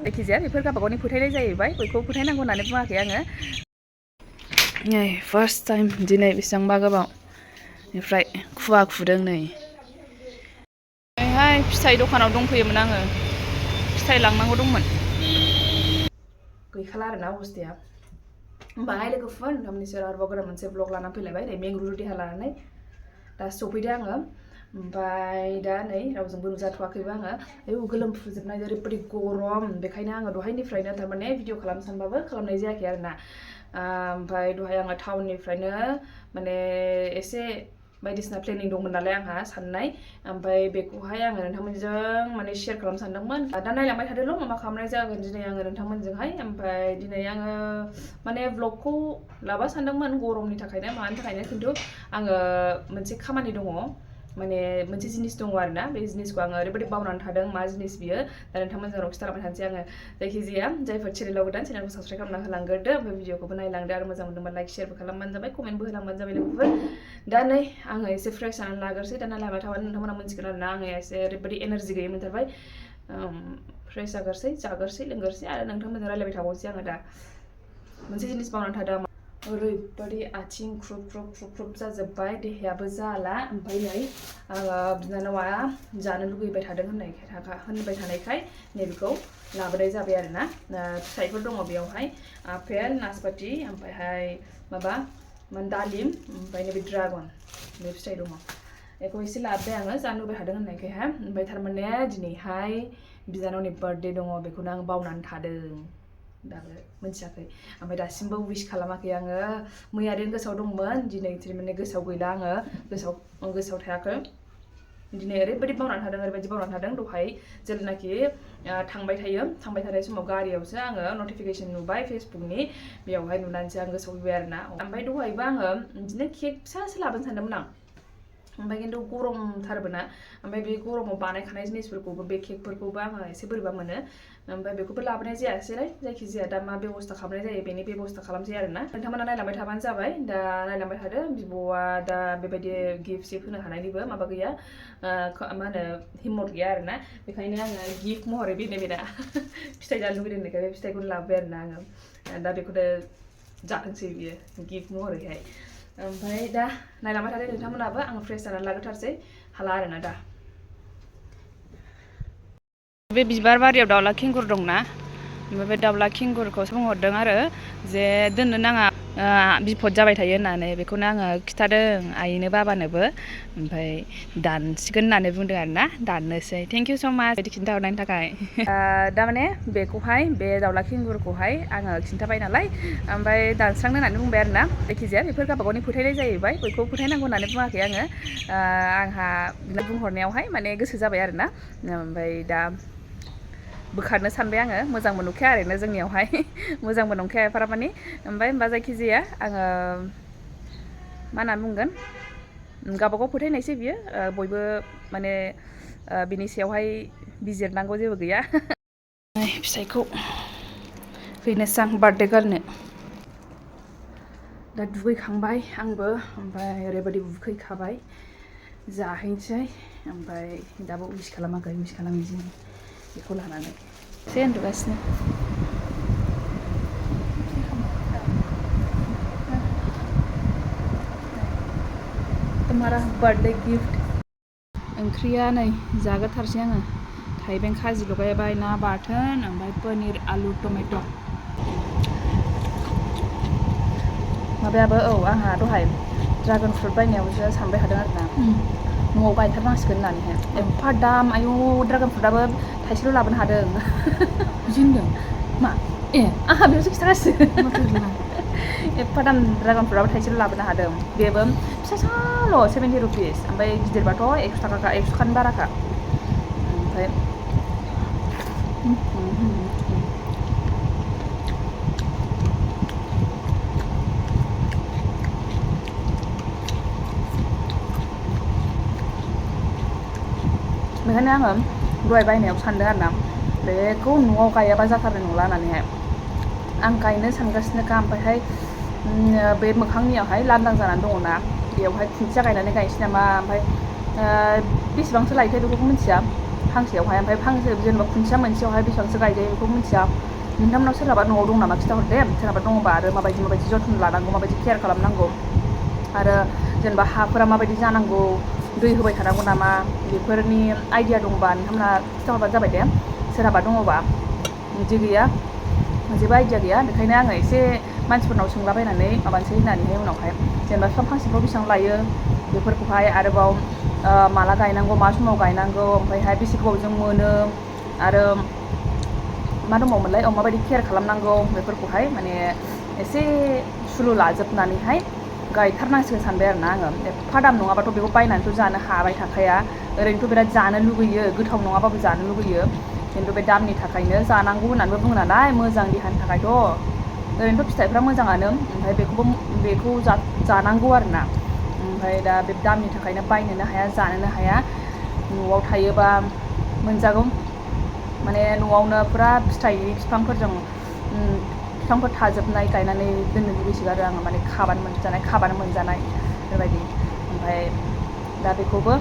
जायखिजाया बेफोर गावबागावनि फोथायनाय जाहैबाय बयखौबो फोथायनांगौ होननानै बुङाखै आङो नै फार्स्ट टाइम दिनै बेसेबांबा गोबावनिफ्राय खुवा खुदों नै नैहाय फिथाइ दखानाव दंफैयोमोन आङो फिथाइ लांनांगौ दंमोन गैखाला आरोना अबस्थाया होमबाहाय लोगोफोर नोंथांमोननिसिम आरोबाव गोदान मोनसे ब्लग लानानै फैलायबाय नै मेंग्रु देहा लानानै दा सफैदो आङो ओमफ्राय दा नै रावजोंबो नुजाथ'वाखैबो आङो आयौ गोलोमफ्रुजोबनाय ओरैबायदि गरम बेखायनो आङो दहायनिफ्रायनो थारमाने भिडिअ खालामनो सानबाबो खालामनाय जायाखै आरोना ओमफ्राय दहाय आङो टाउननिफ्रायनो माने एसे बायदिसिना प्लेनिं दंमोन नालाय आंहा साननाय ओमफ्राय बेखौहाय आङो नोंथांमोनजों माने शेयार खालामनो सानदोंमोन दा नायलांबाय थादोल' मा खालामनाय जागोन दिनै आङो नोंथांमोनजोंहाय ओमफ्राय दिनै आङो माने ब्लगखौ लाबा सानदोंमोन गरमनि थाखायनो मानि थाखायनो खिन्थु आङो मोनसे खामानि दङ माने मोनसे जिनिस दङ आरोना बे जिनिसखौ आङो ओरैबायदि बावनानै थादों मा जिनिस बियो दा नोंथांमोनजों खिथालांबाय थानोसै आङो जायखिजाया जायफोर चेनेलाव गोदान चेनेलखौ साबस्क्राइब खालामना होलांग्रोदो ओमफ्राय भिडिअखौबो नायलांदो आरो मोजां मोनदोंबा लाइक शेयारबो खालामबानो जाबाय कमेन्टबो होलांबानो जाबाय लोगोफोर दा नै आङो एसे फ्रेश जानानै लाग्रोसै दा नायलांबाय थाबानो नोंथांमोना मोनसिगोन आरोना आङो एसे ओरैबायदि एनारजि गैयै मोनथारबाय फ्रेश जाग्रोसै जाग्रोसै लोंग्रोसै आरो नोंथांमोनजों रायलायबाय थाबावसै आङो दा मोनसे जिनिस बावनानै थादों ओरैबायदि आथिं ख्रुब ख्रुब ख्रुब ख्रुब जाजोब्बाय देहायाबो जाला ओमफ्राय नै आङो बिनानावा जानो लुगैबाय थादों होनबाय थानायखाय नैबेखौ लाबोनाय जाबाय आरोना फिथाइफोर दङ बेयावहाय आपेल नासपति ओमफ्रायहाय माबा दालिम ओमफ्राय नैबे ड्रागन बे फिथाइ दङ बेखौ एसे लाबोबाय आङो जानो लुगैबाय थादों होननायखायहाय ओमफ्राय थारमाने दिनैहाय बिनानावनि बार्थडे दङ बेखौनो आं बावनानै थादों दाबो मोनथियाखै ओमफ्राय दासिमबो उइश खालामाखै आङो मैयादेन गोसोआव दंमोन दिनै माने गोसोआव गैला आङो गोसोआव थायाखै दिनै ओरैबायदि बावनानै थादों दहाय जेब्लानाखि थांबाय थानाय समाव गारियावसो आङो नटिफिकेसन नुबाय फेसबुकनि बेयावहाय नुनानैसो आं गोसोआव फैबाय आरोना ओमफ्राय दहायबो आङो बिदिनो केक फिसासो लाबोनो सानदोंमोन आं ओमफ्राय खिन्थु गरमथारबो ना ओमफ्राय बे गरमाव बानायखानाय जिनिसफोरखौबो बे केकफोरखौबो आङो एसे बोरैबा मोनो ओमफ्राय बेखौबो लाबोनाय जायासैलाय जायखिजाया दा मा बेबस्था खालामनाय जायो बेनि बेबस्था खालामसै आरोना नोंथांमोना नायलांबाय थाबानो जाबाय दा नायलांबाय थादो बिब'आ दा बेबायदि गिफ्ट सिफ्ट होनो हानायनिबो माबा गैया मा होनो हिम्मत गैया आरोना बेखायनो आङो गिफ्ट महरै बेनो दा फिथाइ जानो लुगैदों होननायखाय बे फिथाइखौनो लाबोबाय आरोना आङो दा बेखौनो जाथोंसै बियो गिफ्ट महरैहाय ओमफ्राय दा नायलांबाय थादो नोंथांमोनाबो आं फ्रेश जानानै लाग्रोथारसै हाला आरोना दा बे बिबार बारियाव दाउला खिंगुर दंना ओमफ्राय बे दाउला खिंगुरखौ बुंहरदों आरो जे दोननो नाङा बिपद जाबाय थायो होननानै बेखौनो आङो खिथादों आइनो बाबानोबो ओमफ्राय दानसिगोन होननानै बुंदों आरोना दाननोसै थेंक इउ स' माच बिदि खिन्थाहरनायनि थाखाय दा माने बेखौहाय बे दाउला खिंगुरखौहाय आङो खिन्थाबाय नालाय ओमफ्राय दानस्रांनो होननानै बुंबाय आरोना जायखिजाया बेफोर गावबागावनि फोथायनाय जाहैबाय बयखौबो फोथायनांगौ होननानै बुङाखै आङो आंहा बुंहरनायावहाय माने गोसो जाबाय आरोना ओमफ्राय दा बोखारनो सानबाय आङो मोजांबो नंखाया ओरैनो जोंनियावहाय मोजांबो नंखाया एफाराब मानि ओमफ्राय होमबा जायखिजाया आङो मा होनना बुंगोन गावबागाव फोथायनायसै बियो बयबो माने बिनि सायावहाय बिजिरनांगौ जेबो गैया फिथाइखौ हैनोसै आं बार्थडे गारनो दा दुगैखांबाय आंबो ओमफ्राय ओरैबायदि उखैखाबाय जाहैनोसै ओमफ्राय दाबो उइस खालामैसै बेखौ लानानै एसे उन्दुगासिनो तुम्हारा बर्थडे गिफ्ट ओंख्रिया नै जाग्रोथारसै आङो थाइबें खाजि लगायबाय ना बाथोन ओमफ्राय पनिर आलु टमेट' माबायाबो आंहा दहाय ड्रागन फ्रुट बायनायावसो सानबाय थादों आरोना न'आव गायथारनांसिगोन होननानैहाय एफा दाम आयौ ड्रागन फ्रुटआबो थाइसेल' लाबोनो हादों बिदि होनदों मा आंहा बेयावसो खिथागासिनो एफा दाम ड्रागन फ्रुटआबो थाइसेल' लाबोनो हादों बेबो फिसासाल' 70 रुपिस ओमफ्राय गिदिरबाथ' 100 थाखा 100खानि बाराखा ओमफ्राय बेखायनो आङो दहाय बायनायाव सानदों आरोना बेखौ न'आव गायाबा जाथारनाय नंला होननानैहाय आं गायनो सानगासिनोखा ओमफ्रायहाय बे मोखांनियावहाय लांदां जानानै दङना बेयावहाय खुन्थिया गायनानै गायनोसै नामा ओमफ्राय बेसेबांसो लायथाय बेखौबो मिथिया फांसेयावहाय ओमफ्राय फांसे जेनेबा खुन्थिया मोनसेयावहाय बेसेबांसो गायजायो बेखौ मिथिया नोंथांमोनाव सोरहाबा न'आव दं नामा खिन्थाहर दे सोरहाबा दङबा आरो माबायदि जोथोन लानांगौ माबायदि केयार खालामनांगौ आरो जेनेबा हाफोरा माबायदि जानांगौ दै होबाय थानांगौ नामा बेफोरनि आइडिया दंबा नोंथांमोना खिन्थाहरबानो जाबाय दे सोरहाबा दङबा बिदि गैया जेबो आइडिया गैया बेखायनो आङो एसे मानसिफोरनाव सोंलाबायनानै माबानोसै होननानैहाय उनावहाय जेनेबा बिफां फांसेफ्राव बेसेबां लायो बेफोरखौहाय आरोबाव माला गायनांगौ मा समाव गायनांगौ ओमफ्रायहाय बेसे गोबावजों मोनो आरो मा दंबावोमोनलाय माबायदि केयार खालामनांगौ बेफोरखौहाय माने एसे सुलु लाजोबनानैहाय गायथारनांसिगोन सानबाय आरोना आङो एफा दाम नङाबाथ' बेखौ बायनानैथ' जानो हाबाय थाखाया ओरैनोथ' बिराद जानो लुगैयो गोथाव नङाबाबो जानो लुगैयो खिन्थु बे दामनि थाखायनो जानांगौ होननानैबो बुङो नालाय मोजां देहानि थाखायथ' ओरैनोथ' फिथाइफ्रा मोजाङानो ओमफ्राय बेखौ जानांगौ आरोना ओमफ्राय दा बे दामनि थाखायनो बायनोनो हाया जानोनो हाया न'आव थायोबा मोनजागौ माने न'आवनो फुरा फिथाइनि बिफांफोर थाजोबनाय गायनानै दोननो लुगैसो आरो आङो माने खाबानो मोनजानाय बेबायदि ओमफ्राय दा बेखौबो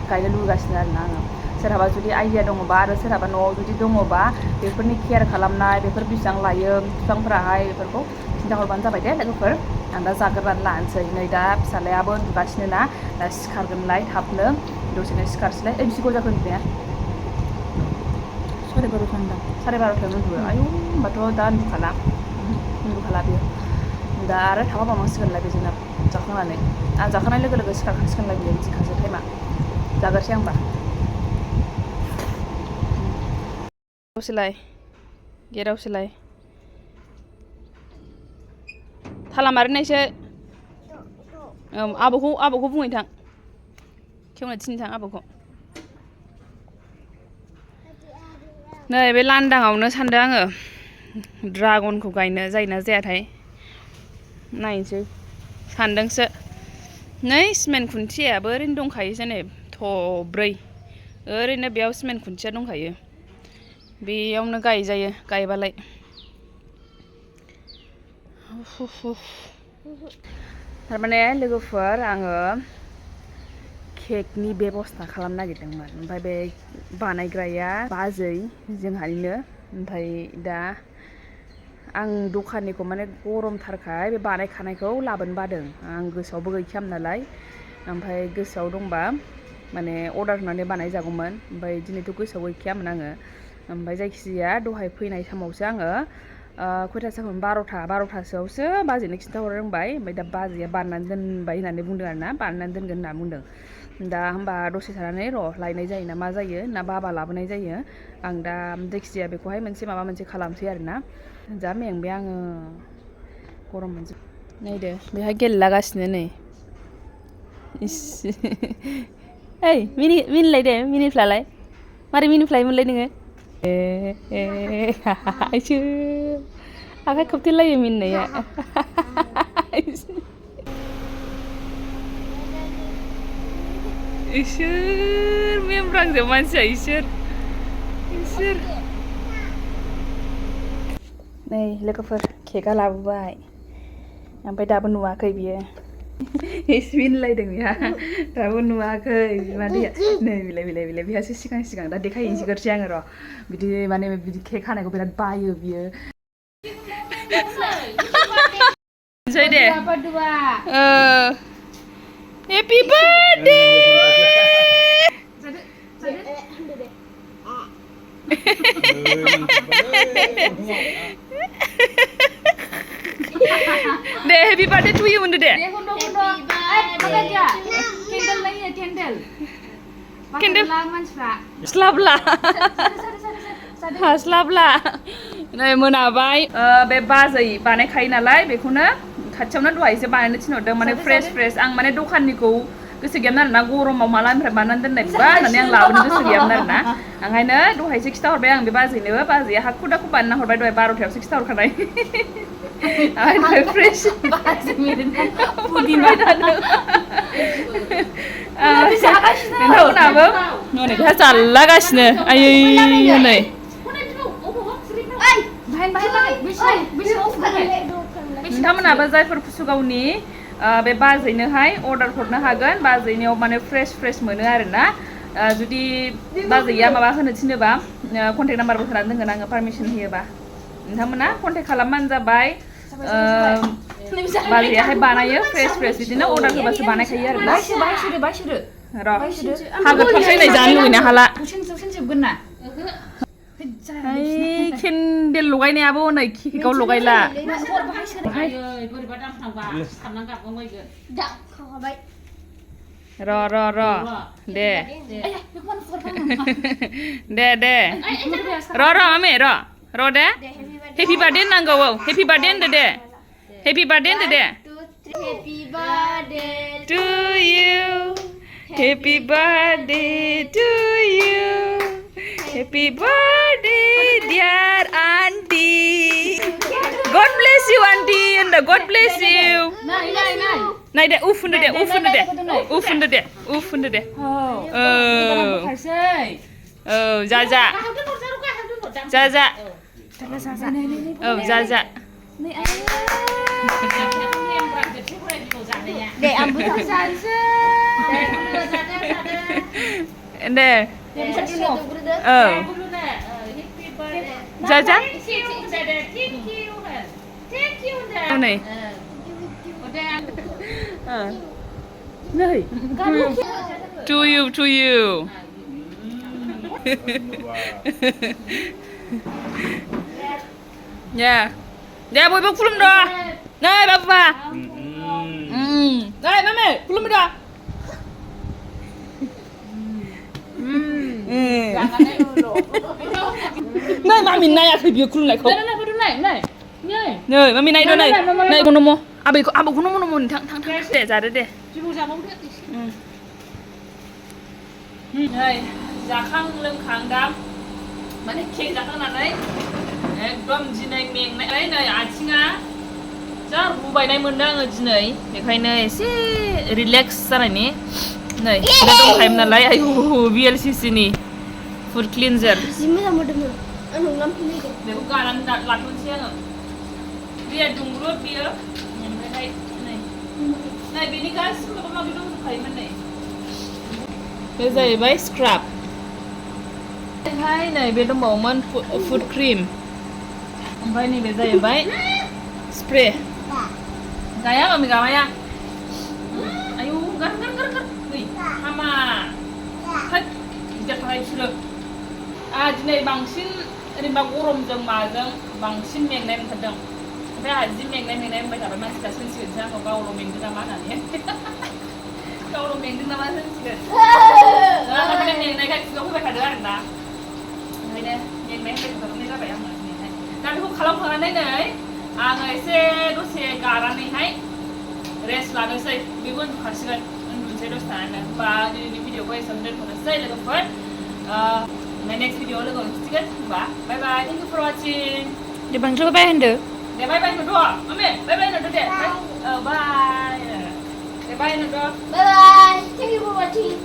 गायनो लुगैगासिनो आरोना आङो सोरहाबा जुदि आइडिया दङबा आरो सोरहाबा न'आव जुदि दङबा बेफोरनि केयार खालामनाय बेफोर बेसेबां लायो बिफांफोराहाय बेफोरखौ खिन्थाहरबानो जाबाय दे लोगोफोर आं दा जाग्रोनानै लानोसै नै दा फिसालायाबो उन्दुगासिनो ना दा सिखारगोनलाय थाबनो दसेनो सिखारसैलाय बिसि गल जाखो उन्दुनाया 12:30 उन्दुयो आयौ होनबाथ' दा उन्दुखाला बेयो दा आरो थाबा मावनांसिगोनलाय बेजोंनो जाखांनानै आं जाखांनाय लोगो लोगो सिखारखासिगोनलाय बियो बिदिखासो टाइमा जाग्रोसै आंबा गेटावसोलाय थाला मारिनायसो आबौखौ बुंहै थां खेवनो थिन थां आबौखौ नै बे लांदाङावनो सानदों आङो ड्रागनखौ गायनो जायोना जायाथाय नायनोसै सानदोंसो नै सिमेन्ट खुन्थियायाबो ओरैनो दंखायोसो नै थब्रै ओरैनो बेयाव सिमेन्ट खुन्थिया दंखायो बेयावनो गायजायो गायबालाय थारमाने लोगोफोर आङो केकनि बेबस्था खालामनो नागिरदोंमोन ओमफ्राय बे बानायग्राया बाजै जोंहानिनो ओमफ्राय दा आं दखाननिखौ माने गरमथारखाय बे बानायखानायखौ लाबोनो बादों आं गोसोआवबो गैखायामोन नालाय ओमफ्राय गोसोआव दंबा माने अर्डार होनानै बानायजागौमोन ओमफ्राय दिनैथ' गोसोआव गैखायामोन आङो ओमफ्राय जायखिजाया दहाय फैनाय समावसो आङो खयथा जाखोमोन 12थासोआवसो बाजैनो खिन्थाहरनो रोंबाय ओमफ्राय दा बाजैया बानायनानै दोनबाय होननानै बुंदों आरोना बानायनानै दोनगोन होनना बुंदों दा होमबा दसे थानानै लायनाय जायो ना मा जायो ना बाबा लाबोनाय जायो आं दा जायखिजाया बेखौहाय माबा मोनसे खालामसै आरोना जा मेंबाय आङो गरम मोनजोब नायदो बेहा गेलेलागासिनो नै ओइ मिनिलाय दे मिनिफ्लालाय मारै मिनिफ्लायोमोनलाय नोङो आखाइ खोबथेलायो मिनिनाया इसोर मेमब्रांजोब मानसिया इसोर नै लोगोफोर केकआ लाबोबाय ओमफ्राय दाबो नुवाखै बियो एसे मिनिलायदों बिहा दाबो नुवाखै बिमादैया नै बिलाय बिहासो सिगां दा देखायहैसिगोनसै आङो र' बिदि माने बिदि केक हानायखौ बिराद बायो बियो दे हेपि बार्थडे दे हेपि बार्थडे टु इउ होनदो दे हास्लाबला नै मोनाबाय बे बाजै बानायखायो नालाय बेखौनो खाथियावनो दहायसो बानायनो थिनहरदों माने फ्रेस आं माने दखाननिखौ गोसो गैयामोन आरोना गरमाव मालानिफ्राय बानायनानै दोननाय बिबा होननानै आं लाबोनो गोसो गैयामोन आरोना ओंखायनो दहायसो खिथाहरबाय आं बे बाजैया हाखु दाखु बानायना हरबाय दहाय 12थायावसो खिथाहरखानाय ओमफ्राय फ्रेस नोंथांमोनाबो नै बेहा जालागासिनो आयै नै नोंथांमोनाबो जायफोर कुसुगावनि बे बाजैनोहाय अर्डार हरनो हागोन बाजैनियाव माने फ्रेस मोनो आरोना जुदि बाजैया माबा होनो थिनोबा कन्टेक्ट नाम्बारबो होनानै दोनगोन आङो पारमिसन होयोबा नोंथांमोना कन्टेक्ट खालामबानो जाबाय बाजैयाहाय बानायो फ्रेस बिदिनो अर्डार होबासो बानायखायो आरो ना र' हागोनथारसै नै जानो लुगैनो हाला केन्डेल लगायनायाबो नै केकआव लगायला र' दे र' मामे र' दे हेपि बार्थडे होननांगौ औ हेपि बार्थडे होनदो दे हेपि बार्थडे होनदो दे to you happy birthday to you happy birthday dear aunty God bless you aunty होनदो गड ब्लेस इउ नाय दे उफ होनदो दे औ जा औ जा Dek ambil saja. deh oh Jaja nih nih to you ya dia bobok belum dah nih bapak nih mami belum dah Này mami này à khởi biểu kêu này không? Này. Này mami này đâu này? Này con nomo. Abi con nomo thằng để ra đấy để. Này, giá khang lưng khang đam. Mà này kek giá khang là đấy. एकदम दिनै मेंनाय नै आथिङा जा रुबायनाय मोनदों आङो दिनै बेखायनो एसे रिलेक्स जानायनि नै दा दंखायोमोन नालाय आयु BLCC नि फुड क्लिनजार बेखौ गानानै लाथ'नोसै आङो दैया दुंब्रुद बियो ओमफ्रायहाय नै बेनि गासिबो माबा माबि दंजोबखायोमोन नै बे जाहैबाय स्क्राब नै बे दंबावोमोन फुड क्रिम ओमफ्राय नैबे जाहैबाय स्प्रे गाया मामि गामाया आयु गार नै हामा हाय गिदिरथार बिसोरो दिनै बांसिन ओरैनोबा गरमजों माजों बांसिन मेंनाय मोनथारदों ओमफ्राय आहा जि मेंनाय होनबाय थाबाय मानसिफ्रा सोंसिगोनसो आंखौ गावल' मेंदों नामा होननानै गावल' मेंदों नामा होनसिगोन माने मेंनायखाय खुगायाव फैबाय थादों आरोना ओंखायनो मेंनाय होननाय जाबाय आङो दिनैहाय दा बेखौ खालामखांनानै नै आङो एसे दसे गानानैहाय रेस्ट लानोसै बेखौ उन्दुखासिगोन उन्दुनोसै दसे थानानै होमबा दिनैनि भिडिअखौ एसेयावनो दोनथ'नोसै लोगोफोर नेक्स्ट भिडिअआव लोगो मोनफिनसिगोन होमबा बाय बाय थेंक इउ फर वाचिं दे बांद्राय बाय होनदो दे बाय बाय होनदो मामे बाय बाय होनदो दे बाय दे बाय होनदो Bye bye. Thank you for watching.